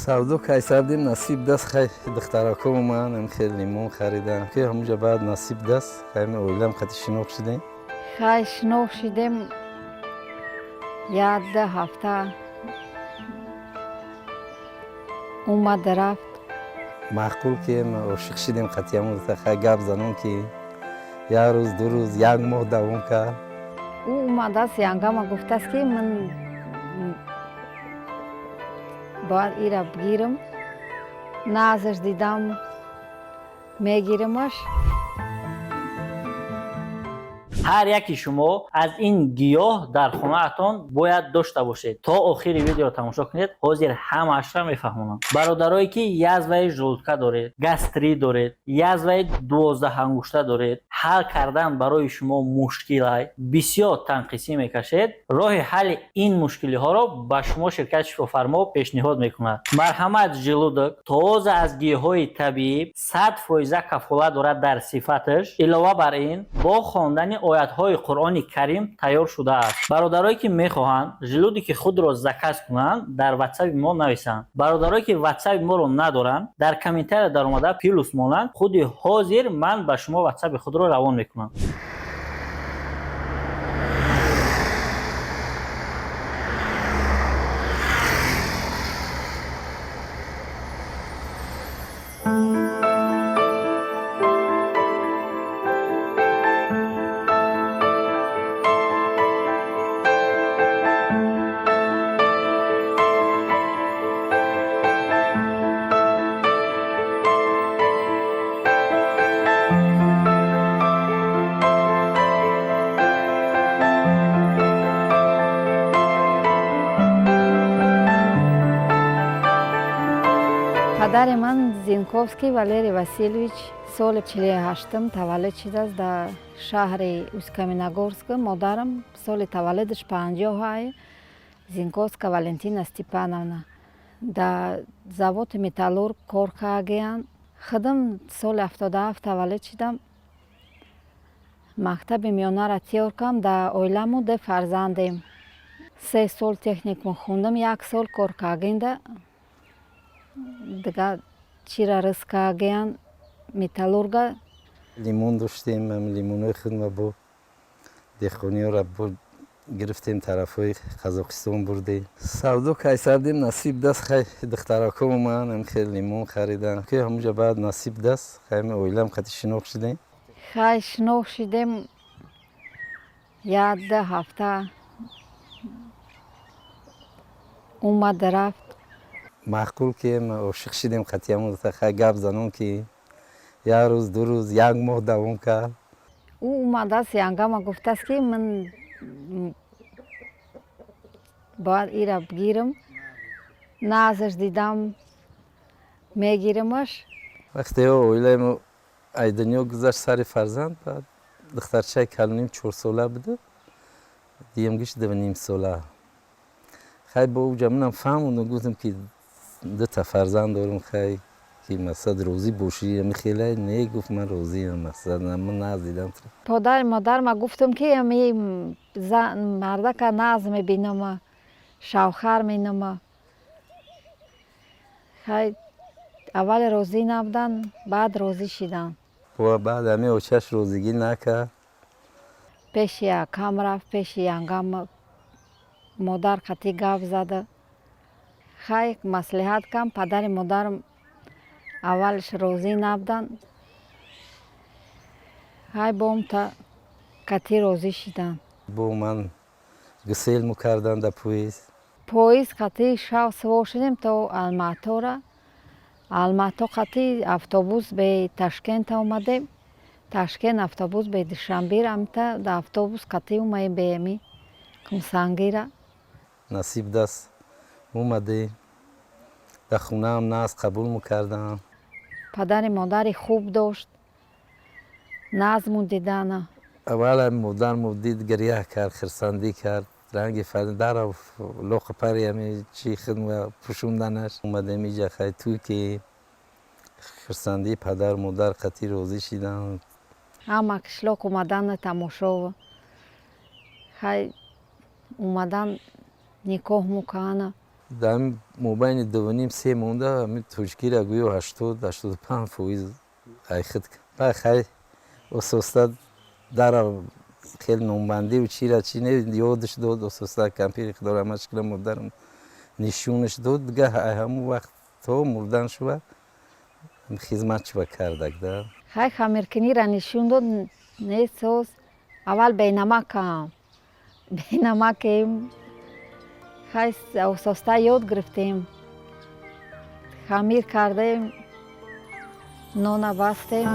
Савдо кайсардем, насиб даст, хай духтарако омадан, хеле лимон харидан, ки ҳамунҷа баъд насиб даст, хай оилам қати шинох шидем. Хай шинох шидем, як ҳафта омад рафт. Маъқул ки ошиқ шидем қатиямон, хай гап занон ки як рӯз, 2 рӯз, як моҳ давом кард. Ӯ омадааст, янгама гуфтааст, ки ман бояд ира бигирам, назаш дидам, мегирамаш. Ҳар яки шумо аз ин гиёҳ дар хонаатон бояд дошта бошед. То охири видео тамошо кунед, ҳозир ҳамаашро мефаҳмонам. Бародарое ки язваи желудка доред, гастрит доред, язваи 12 ангушта доред, ҳал кардан барои шумо мушкилай, бисёр танқисӣ мекашед, роҳи ҳалли ин мушкилиҳоро ба шумо ширкати Шифофармо пешниҳод мекунад. Марҳамат Желудок тоза аз гиёҳҳои табиӣ, 100 фоиза кафолат дорад дар сифаташ. Илова бар ин, бо хондани оятҳои Қуръони Карим тайёр шудааст. Бародарое ки мехоҳанд желудоки худро заказ кунанд, дар ватсаби мо нависанд. Бародарое ки ватсаби моро надоранд, дар комментария даромада плюс монанд, худи ҳозир ман ба шумо ватсаби худро равон мекунам. Падари ман Зинковский Валерий Васильевич соли 48-м таваллуд шудааст дар шаҳри Усть-Каменогорск. Модарам соли таваллудаш 50-ай, Зинковска Валентина Степановна. Дар заводи металлург кор кардагиянд. Худам соли 77 таваллуд шудам. Мактаби миёнаро тиёр кардам. Дар оиламо ду фарзандем. 3 сол техникум хондам, як сол кор кардагинда дигар чира ризқ кардагиянд металлурга. Лимон доштем, лимонҳои худма бо деҳқониёро бо гирифтем, тарафҳои Қазоқистон бурдем. Савдо кайсардем, насиб даст, хай духтарако омадан, хеле лимон харидан, ки ҳамунҷа баъд насиб даст, хай оилам қати шинох шидем. Хай шинох шидем, як ҳафта омад рафт. Маъқул ки ошиқ шидем қатиямон, хай гап занон ки як рӯз, 2 рӯз, як моҳ давом кард. Ӯ омадааст, янгама гуфтааст, ки ман бояд ира бигирам, назаш дидам, мегирамаш. Вақте оилаи мо ай дунё гузашт сари фарзанд, баъд духтарчаи калоним 4 сола буда, дуюмгиш 2.5 сола. Хай бо уҷа манам фаҳмондум, гуфтам ки дута фарзанд дорум, хай ки мақсад розӣ бошӣ, ами хеле не, гуфт, ман розиам, мақсад ман наз дидам. Подари модарма гуфтам, ки ами мардака наз мебинама, шавхар менама. Хай аввал розӣ набуданд, баъд розӣ шиданд. Баъд ами очаш розигӣ накард. Пеши акам рафт, пеши янгам, модар қатӣ гап зада. Хай маслиҳат кам, падари модарам аввалш розӣ набуданд. Хай бомта катӣ розӣ шиданд. Бо ман гусел мекардан дар поезд. Поезд қатӣ шав сувор шудем то Алматора. Алмато қатӣ автобус бе Ташкента омадем. Ташкент автобус бе Душанбера, амта да автобус қатӣ омаем бе ами Кумсангира. Насиб даст, омадем, дар хонаам наз қабул мекардам. Падари модари хуб дошт, назму дидана. Аввал модармо дид, гиря кард, хирсандӣ кард, ранги дара лоқа пари ами чи хидма пӯшонданаш. Омадем иҷа, хай ту ки хирсандии падар модар қатӣ розӣ шидам. Ҳама қишлоқ омадана тамошо. Хай омадан, никоҳ мукаана. Дар мобайни 2,5-3 монда ҳами тоҷикиро гӯё 80-85% айхид. Баъд хай ососта дара хеле номбандиву чира чи не ёдаш дод. Ососта кампири худо раҳматш кунад, модарам нишонаш дод. Дига ҳамун вақт то мурдан шува хизмат шува кардак да. Хай, хамиркунира нишон дод. Несоз аввал бенамакам, бенамакем. Хай, ососта ёд гирифтем, хамир кардем, нона бастем.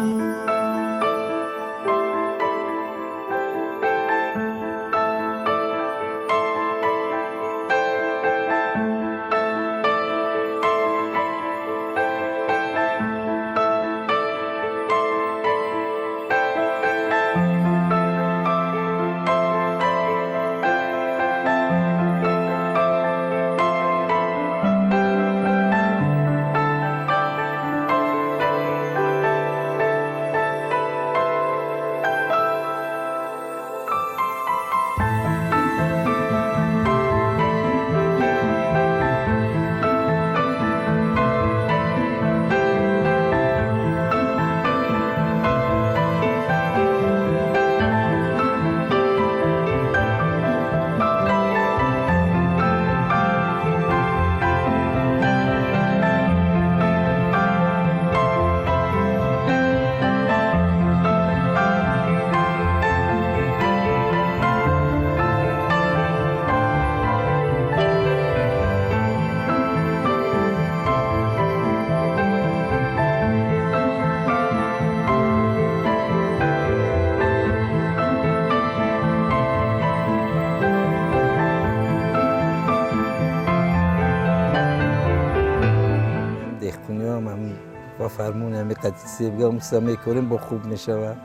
Деҳқониҳоам ба фармони ҳами қатиси бигам мекорем, бо хуб мешавад.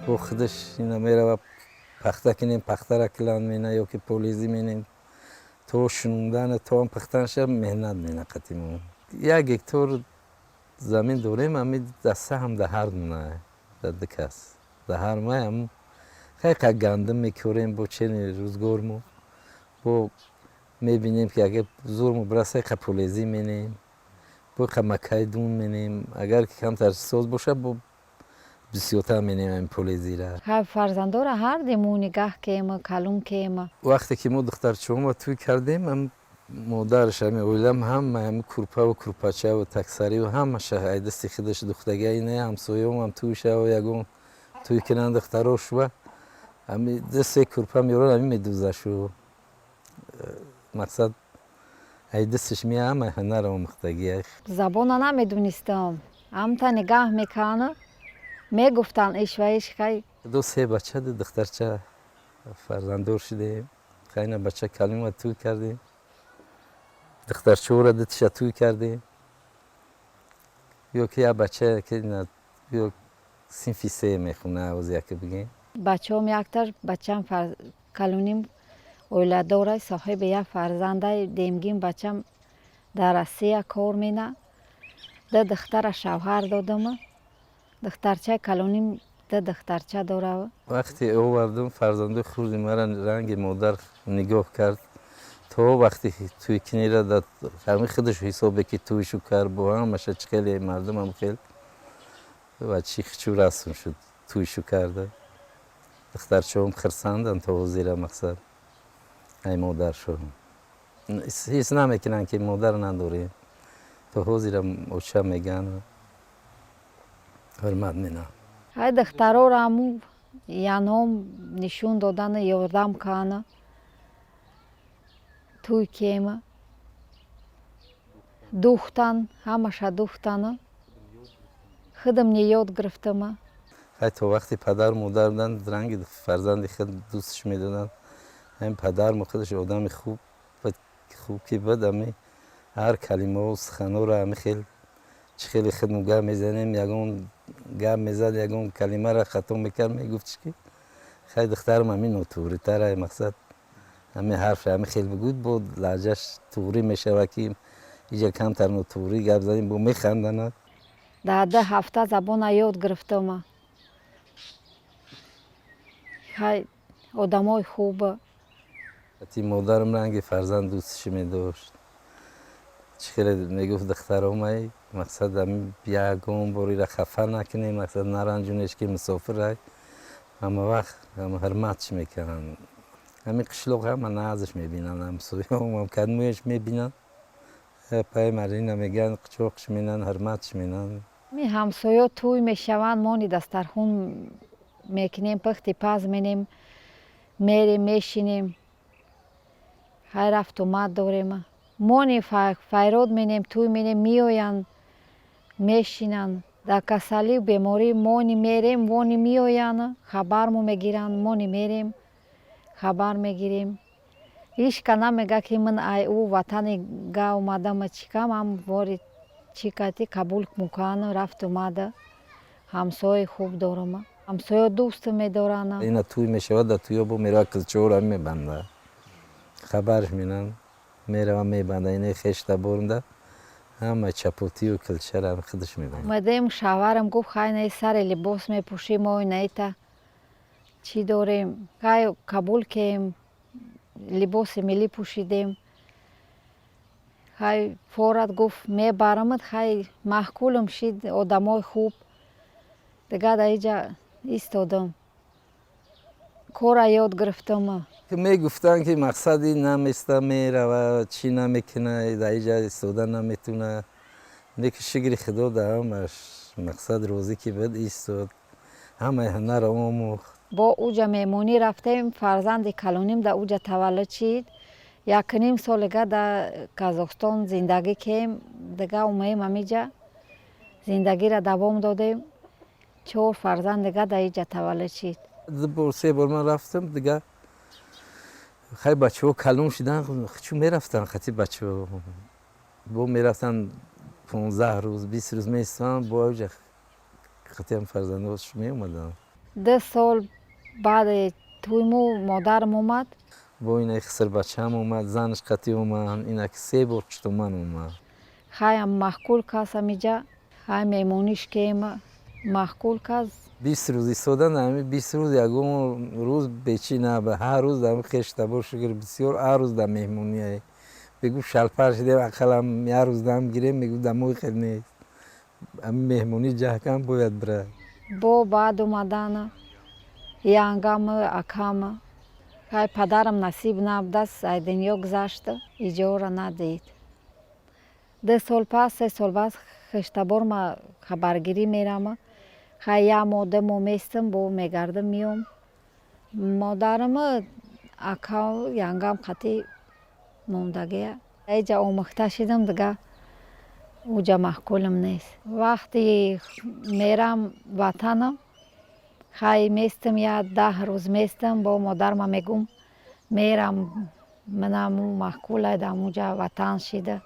Бо худаш ина мерава, пахта кинем, пахтара килан мена ё ки полезӣ менем, то шунундана, то ам пахтанша меҳнат мена. Қатимо 1 гектор замин дорем, ами даста ҳам да ҳар дуна, да ду кас да ҳар май ам хайқа гандум мекорем. Бо чени рӯзгормо бо мебинем, ки агар зурмо бираса, қа полезӣ менем, бо қа макаи дун менем. Агар ки камтар соз бошад, бо бисёртар менем ами полезира. Хай, фарзандора ҳар диму нигаҳ кема, калун кема. Вақте ки мо духтарчаҳома тӯй кардем, ам модараш ами оилам ҳама ами курпаву курпачаву таксариву ҳамаша ай дасти худаш духтага. Ина ҳамсоёмам тӯй шава, ягон тӯй кунанд духтаро шува, ами ду-се курпа меёрад, ами медузашу. Мақсад, ай дасташ мея, ҳама ҳунар омӯхтагӣ. Забона намедунистам, ҳамта нигаҳ мекарна, мегуфтанд иш ва иш, хай. Ду се бача, ду духтарча фарзанддор шудем. Хайна бача калима тӯй кардем, духтарчаҳоро дутиша тӯй кардем. Ё ки як бача ки ё синфи се мехона, оз яке бигем. Бачаҳом, якташ бачам калоним оиладора, соҳиби як фарзандай. Демгин бачам дар Россия кор мена. Ду духтара шавҳар додама. Духтарчаи калоним ду духтарча дорад. Вақте овардум фарзандои хурди мара, ранги модар нигоҳ кард. То вақте тӯйкунира ҳами худаш ҳисобе ки тӯйшу кард, бо ҳамаша чӣ хеле мардумам хел ва чӣ чӯ расм шуд, тӯйшу карда. Духтарчаҳом хирсанданд то ҳозира, мақсад, ай модаршо ҳис намекунанд, ки модар надорем. То ҳозира оча меган, ҳурмат менам. Ҳай, духтарора ҳаму яном нишон додана, ёрдам кана, тӯй кема, духтан, ҳамаша духтана худам не ёд гирифтама. Хай, то вақте падару модар буданд, ранги фарзанди худ дӯстш медоданд. Ҳамин падармо худаш одами хуб хуб ки буд, ами ҳар калимао, суханҳоро ами хел чӣ хеле худмо гап мезанем, ягон гап мезад, ягон калимаро хато мекард, мегуфт ки хай, духтарам ҳамин нотуғритара, мақсад, ҳамин ҳарфе ҳамин хел бигӯд, бо лаҳҷаш туғрӣ мешавад, ки иҷа камтар нотуғрӣ гап задем, бо механданад. Дар 2 ҳафта забона ёд гирифтама. Хай, одамои хуба. Модарам ранги фарзанд дӯстш медошт. Чӣ хеле мегуфт духтаромай, мақсад ягон борира хафа накунем, мақсад наранҷунеш ки мусофирай. Ҳама вақт ҳама ҳурматш мекунанд. Ҳамин қишлоқ ҳама наъзаш мебинанд, ҳамсояам кадмӯяш мебинанд. Пай Марина мегӯянд, қучоқш менанд, ҳурматш менанд. Ми ҳамсоё тӯй мешаванд, мони дастархун мекунем, пухти паз менем, мерем, мешинем. Хай рафтумад дорем. Мони файрод менем, тӯй менем, меоянд, мешинанд. Дар касалию беморӣ мони мерем, вони меоянд, хабармо мегиранд, мони мерем, хабар мегирем. Ҳичка намега ки ман ай ӯ ватани га омадам, чикам ам вори чӣ кати қабул мукан рафтумада. Ҳамсояи хуб дорам. Ҳамсоя дӯст медоранд. Ина тӯй мешавад, дар тӯё бо мерава килчаҳоро мебанда. Хабарш менанд, мерава мебанда. Ина хешта борунда ҳама чапотию килчара худаш мебанда. Омадем, шавҳарам гуфт, хай наи сари либос мепӯшим, ой наита чӣ дорем. Хай қабул кем, либоси миллӣ пӯшидем. Хай форат гуфт мебарамад, хай маҳкулам шид, одамои хуб. Дигар дар иҷа истодам. Кора ёд гирифтам. Мегуфтанд ки мақсади наместа мерава, чӣ намекуна, дар иҷа истода наметуна. Лекин шукри худо дар ҳамаш мақсад розӣ ки буд истод. Ҳамаи ҳунарро омӯхт. Бо уҷа меҳмонӣ рафтем, фарзанди калоним дар уҷа таваллуд шид. 1.5 солига дар Казохстон зиндагӣ кем, дига омаем ҳамиҷа зиндагиро давом додем. 4 фарзанд дига дар иҷа таваллуд шид. 2 бор, 3 бор ман рафтам, дига хай бачаҳо калон шидан, чун мерафтанд хати бачаҳо. Бо мерафтанд 15 рӯз, 20 рӯз меистоданд, бо уҷа хатиам фарзандош меомаданд. 2 сол баъди тӯйму модарам омад. Бо ина хисрбачаам омад, занаш қатӣ омад, инак 3 бор чутоман омад. Хаям маҳкул кас ҳамиҷа, хай меҳмониш кем, маҳкул кас. 20 рӯз истодан, ҳами 20 рӯз ягон рӯз бечӣ наба, ҳар рӯз дар хештабор шукр бисёр, ҳар рӯз дар меҳмонӣ. Бегӯ шалпар шидем, ақаллам як рӯз дам гирем, мегӯ дамои хел нест. Ҳами меҳмонӣ ҷаҳкам бояд бирад. Бо баъд омадана янгам, акам. Хай падарам насиб набудааст, ай дунё гузашт, иҷора надид. 2 сол пас, 3 сол пас хештаборма хабаргирӣ мерам. Хай як моҳ, 2 моҳ местам, бо мегардам, меом. Модарам ака янгам қатӣ мондагия. Иҷа омӯхта шидам, дига уҷа маҳкулам нест. Вақти мерам ватанам, хай местам, я 10 рӯз местам, бо модарма мегӯм, мерам, манаму маҳкулай дар амуҷа ватан шида.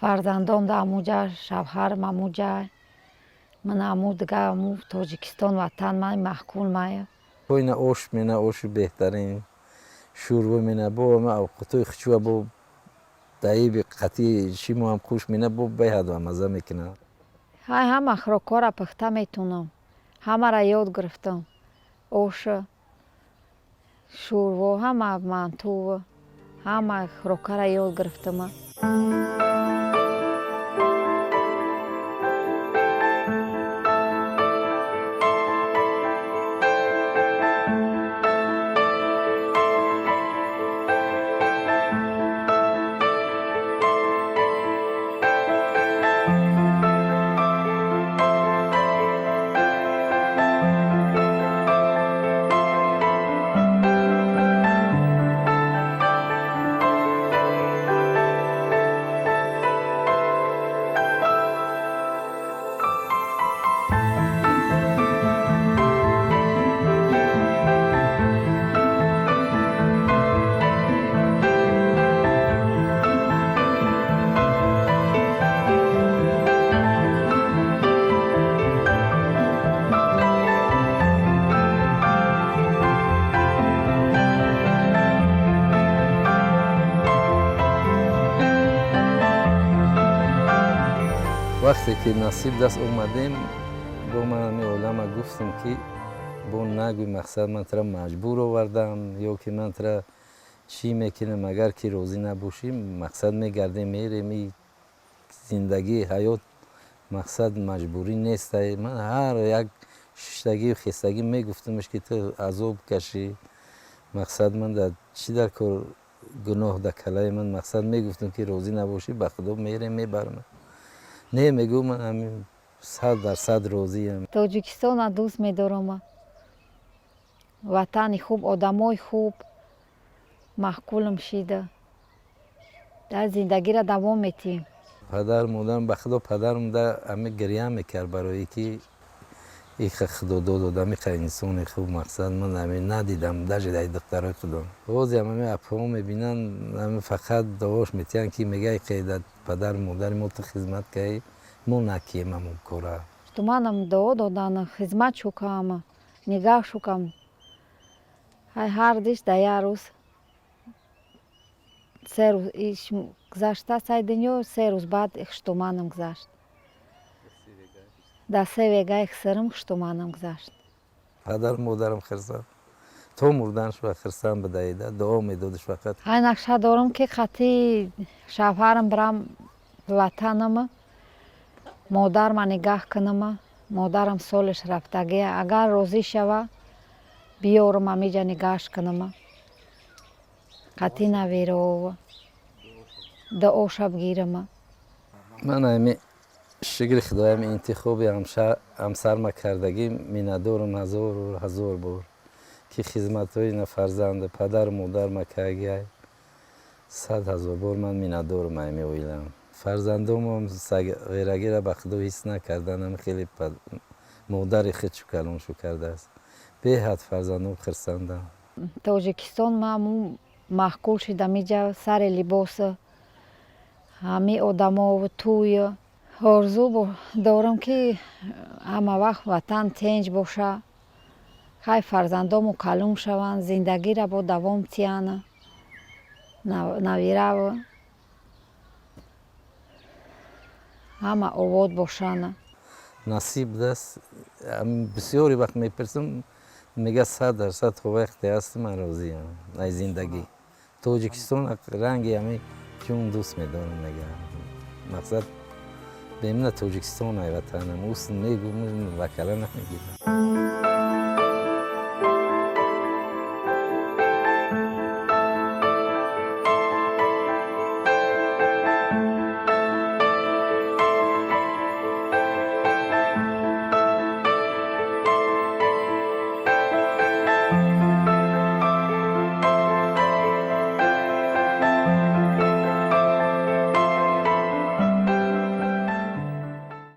Фарзандом дар амуҷа, шавҳарам амуҷа. Ман аму дига аму Тоҷикистон ватан май маҳкул мая. Бо ина ош мена, оши беҳтарин, шӯрбо мена, бо ама овқатои хучуа, бо даиби қатии шимоам хуш мена, бо беҳад мазза мекунад. Хай ҳама хӯрокҳоро пухта метунам. Ҳамаро ёд гирифтам. Ош, шӯрбо, ҳама манту, ҳама хӯрокҳоро ёд гирифтам. Вақте ки насиб даст омадем, бо ман ҳамин олама гуфтам ки бо нагӯй мақсад ман тра маҷбур овардам ё ки ман тра Чӣ мекунем, агар ки розӣ набошӣ, мақсад, мегардем, мерем. И зиндагӣ, ҳаёт, мақсад, маҷбурӣ нест. Ман ҳар як шиштагию хестагӣ мегуфтамш, ки ту азоб кашӣ, мақсад, ман дар чӣ дар кор, гуноҳ дар калаи ман. Мақсад, мегуфтам, ки розӣ набошӣ, ба худо мерем, мебарам. Не, мегӯ, ман ҳамин 100% розиам. Тоҷикистона дӯст медорам, ватани хуб, одамои хуб, маъқулам шида, дар зиндагиро давом метиҳем. Падар, модарам, ба худо, падарам да ҳами гиря мекард, барое ки иха худо дод одамиқа инсони хуб. Мақсад, ман ҳами надидам даже дар духтарои худо. Ҳозиам ҳами апаҳо мебинанд, ҳами фақат дуош метиҳанд, ки мегӯяй, ки падару модари мо ту хизмат кардӣ, мо накием ҳамон кора. Манам дуо додан, хизмат шукам, нигаҳ шукам. Ҳар диш да як рӯз, 3 рӯз иш гузаштааст ай дунё, 3 рӯз баъд хуштуманам гузашт. Дар се вегаи хисарам хуштуманам гузашт. Падару модарам хирсанд, то мурданаш ва хирсанд будаида, дуо медодиш фақат. Ҳай, нақша дорам, ки қати шавҳарам бирам ватанама, модарма нигаҳ кунама. Модарам солеш рафтагия, агар розӣ шава, биёрам, амиҷа нигаҳш кунама, қати навирова дуоша бигирама. Ман ҳами шукри худоям, интихоби ҳамсарма кардагӣ миннатдорам ҳазору ҳазор бор, ки хизматҳои на фарзанду падару модарма кардагиай. Сад ҳазор бор ман миннатдорам ҳами оилам. Фарзандомам ғайрагиро ба худо ҳис накарданам, хеле модари худ калоншу кардааст. Беҳад фарзандом хирсандам. Тоҷикистон маму маъқул шидам, иҷа сари либоса, ҳами одамову тӯй. Орзу дорам, ки ҳама вақт ватан тинҷ боша. Хай, фарзандому калон шаванд, зиндагиро бо давом тиҳанд, навираву ҳама обод бошанд. Насиб даст. Бисёре вақт мепурсам, мега, 100% то вақте ҳасти, ман розиам аз зиндагӣ. Тоҷикистон ранги ҳами ҷон дӯст медорам, мега. Мақсад, бемина Тоҷикистон ай ватанам ус мегу, вакала намегирам.